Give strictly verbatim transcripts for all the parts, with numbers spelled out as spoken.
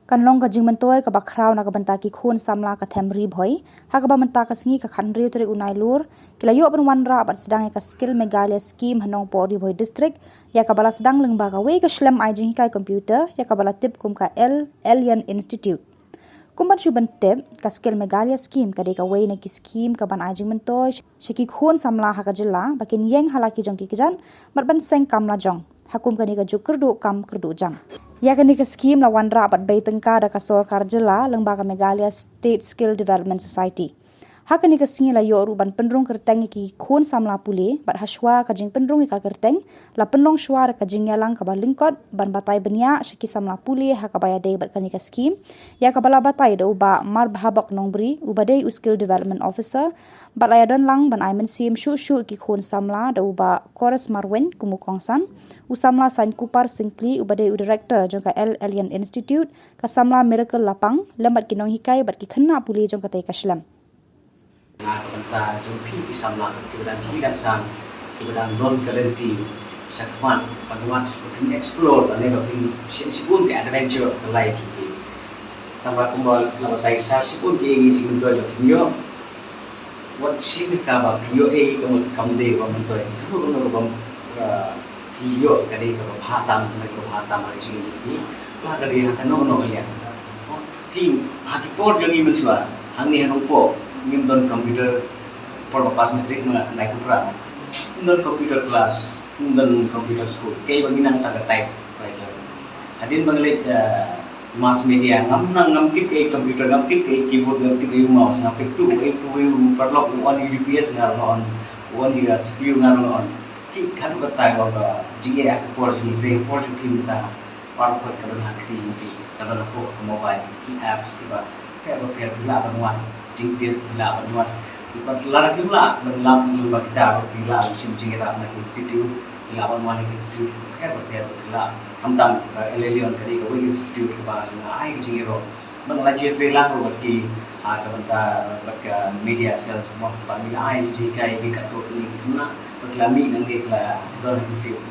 Kan long ka jingmyntoi kaba khraw na ka bynta ki khun samla ka them Ri Bhoi, ha kaba mynta ka sngi ka khathynriew tarik u Nailur, ki la ïoh ban wanrah bad sdang ïa ka Skill Meghalaya Scheme ha Nongpoh Ri Bhoi District, ïa kaba la sdang lyngba kawei ka shlem ai jinghikai computer, ïa kaba la tip kum ka L Elyon Institute. Kum ban shu ban tip, ka Skill Meghalaya Scheme ka dei kawei na ki scheme kaban ai jingmyntoi sha ki khun samla ha ka jylla, ba kin ïeng ha la ki jong ki kjat, bad ban seng kam la jong, ha kum kane ka juk kyrduh kam kyrduh jam. Ïa kane ka scheme la wanrah bad bei tyngka da ka sorkar jylla lyngba ka Meghalaya State Skill Development Society. Ha kane ka sngi la ïoh ruh ban pynrung kyrteng ïa ki khun samla pule, bad hashwa ka jingpynrung ïa ka kyrteng, la pynlong shwa da ka jingïalang kaba lyngkot, ban batai bniah sha ki samla pule ha kaba ïadei bad kane ka scheme, ïa kaba la batai da u Bah Marbhabok Nongbri, uba dei u Skill Development Officer, bad la ïadon lang ban ai mynsiem shuh shuh ïa ki khun samla da u Bah Kores Marwein kum u kongsan, u samla Sainkupar Syngkli uba dei u Director jong ka L Elyon Institute, ka samla Miracle Lapang, lem bad ki nonghikai bad ki khynnah pule jong katei ka shlem. Na ka bynta jong phi ki samla, kiba dang khie dang san, kiba dang don ka lynti sha khmat, ban wad, ban explore, lane ban shim shibun ki adventure ha ka life jong phi. Tangba kumba la batai sa, shibun ki jingmyntoi ba phin ïoh. Wat shim kaba phi ïoh ei, kam, kam dei ba myntoi. Kano kano ba, uh, phi ïoh ka dei kaba bha tam, kaba bha tam ha ka jingim jong phi. La ka dei ha kano kano ka liang. Phi, ha ki por jong ngi mynshuwa, hangne ha Nongpoh, ngim don computer, por ba pass matric ma nga, nai kupra. Ngim don computer class, ngim don computer school. Kaei ba ngi nang ta ka typewriter. Hadien ba nga leit, eh, mass media, ngam nang, ngam tip kaei computer, ngam tip kaei keyboard, ngam tip kaei mouse, nga peit tu, kaei tu, kaei u paralok, u on U P S nga ruh nga on, u on U S P U nga ruh nga on. Phi, haduh katta ba, ba jingeh ha ka por jong ngi, por jong phi mynta. Baroh khoit ka don ha kti jong phi, ka don hapoh ka mobile, ki apps kiba pher ba pher, phi lah ban wad jingtip, phi lah ban wad. Bad lada phim lah ban lap lyngba kita ruh, phi lah ban shim jingïarap na ki institute, phi lah ban wan na ki institute pher ba pher, phi lah. Khamtam ka L Elyon ka dei kawei ka institute kaba nga ai ka jingïaroh. Bad nga la ju ïatrei lang ruh bad ki, ah, ka bynta, bad ka media cells mo, ba ngi la ai jinghikai ïa ki katto katne ki khynnah, bad ki la mih nangne ki la don ha ki field.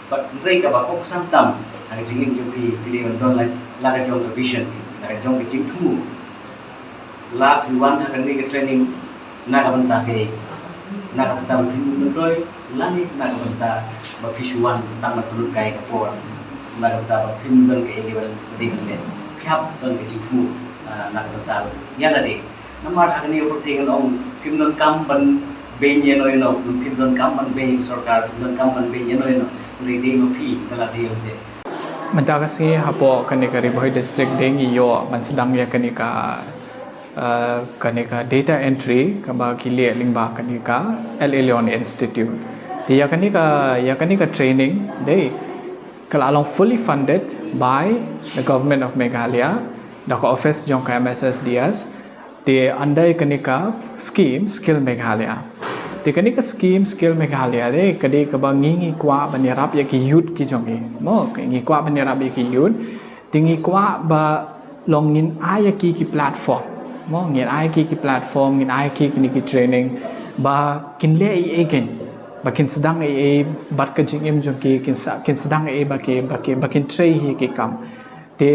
Bad hynrei kaba kongsan tam ha ka jingim jong phi, phi dei ban don la, la ka jong ka vision, la ka jong ka jingthmu. La phi wan ha kane ka training na ka bynta kaei? Na ka bynta ba phin myntoi, lane na ka bynta ba phi shu wan tang ban pynlut kai ka por? Na ka bynta ba phin don kaei kaei ba dei ban leh? Phi hap don ka jingthmu, ah, na ka bynta ïa lade. Namar ha kane ka pyrthei ngan ong, phim donkam ban beiñ ïano ïano, phim donkam ban beiñ ïa ka sorkar, phim donkam ban beiñ ïano ïano, hynrei dei ma phi, te lade ïa lade. Mynta ka sngi hapoh kane ka Ri Bhoi District dei ngi ïoh ban sdang ïa kane ka, eh, kane ka data entry kaba ki leh lyngba kane ka L Elyon Institute. Te ïa kane ka, ïa kane ka training dei ka la long fully funded by the Government of Meghalaya, da ka office jong ka M S S D S. Te under kane ka scheme Skill Meghalaya. Te kane ka scheme Skill Meghalaya dei ka dei kaba ngi ngi kwah ban ïarap ïa ki youth ki jong ngi. Mo, ngi kwah ban ïarap ïa ki youth. Te ngi kwah ba long ngin ai ïa ki ki platform. Mo, ngin ai ïa ki ki platform, ngin ai ïa ki kine ki training ba kin leh ei ei kein. Ba kin sdang ei ei bad ka jingim jong ki, kin sa, kin sdang ei ei ba ki, ba ki, ba kin trei hi ki kam. Te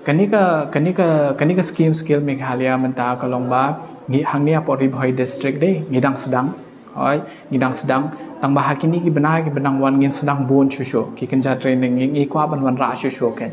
kane ka, kane ka, kane ka scheme Skill Meghalaya mynta ka long ba ngi hangne hapoh Ri Bhoi District dei ngi dang sdang. Hooid, ngi dang sdang. Tang ba ha kine ki bnai kiba dang wan ngin sdang bun shuh shuh ki kynja training, ngi, ngi kwah ban wanrah shuh shuh kein.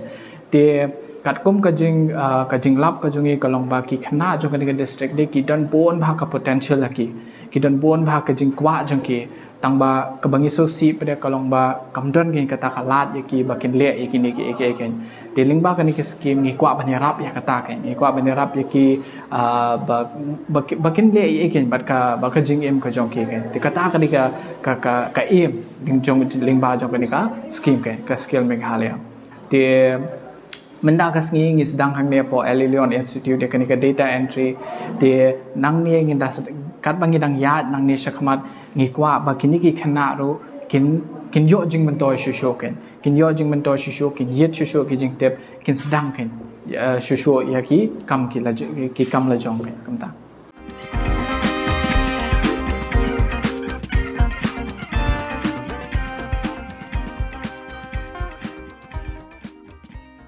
Te katkum ka jing, ah, ka jinglap ka jong ngi ka long ba ki khynnah jong kane ka district dei ki don bun bha ka potential ha ki. Ki don bun bha ka jingkwah jong ki. Tang ba kaba ngi sngewsih pat ka long ba kam don kein kata ka lad ïa ki ba kin leh ïa kine kiei kiei kein. Te lyngba kane ka scheme ngi kwah ban ïarap ïa kata kein. Ngi kwah ban ïarap ïa ki, ah, ba, ba ki, ba kin leh ïa kein bad ka, bad ka jingim ka jong ki kein. Te kata ka dei ka, ka, ka, ka aim ding jong, lyngba jong kane ka scheme kein, ka Skill Meghalaya. Te mynta ka sngi ngi sdang hangne hapoh L Elyon Institute ïa kane ka data entry. Te nangne ngin da sed-, katba ngi dang ïaid nangne shakhmat ngi kwah ba kine ki khynnah ruh kin, kin ïoh jingmyntoi shuh shuh kein. Kin ïoh jingmyntoi shuh shuh, kin ïit shuh shuh ki jingtip, kin sdang kein, eh, shuh shuh ïa ki kam ki la j-, ki kam la jong kein, kumta.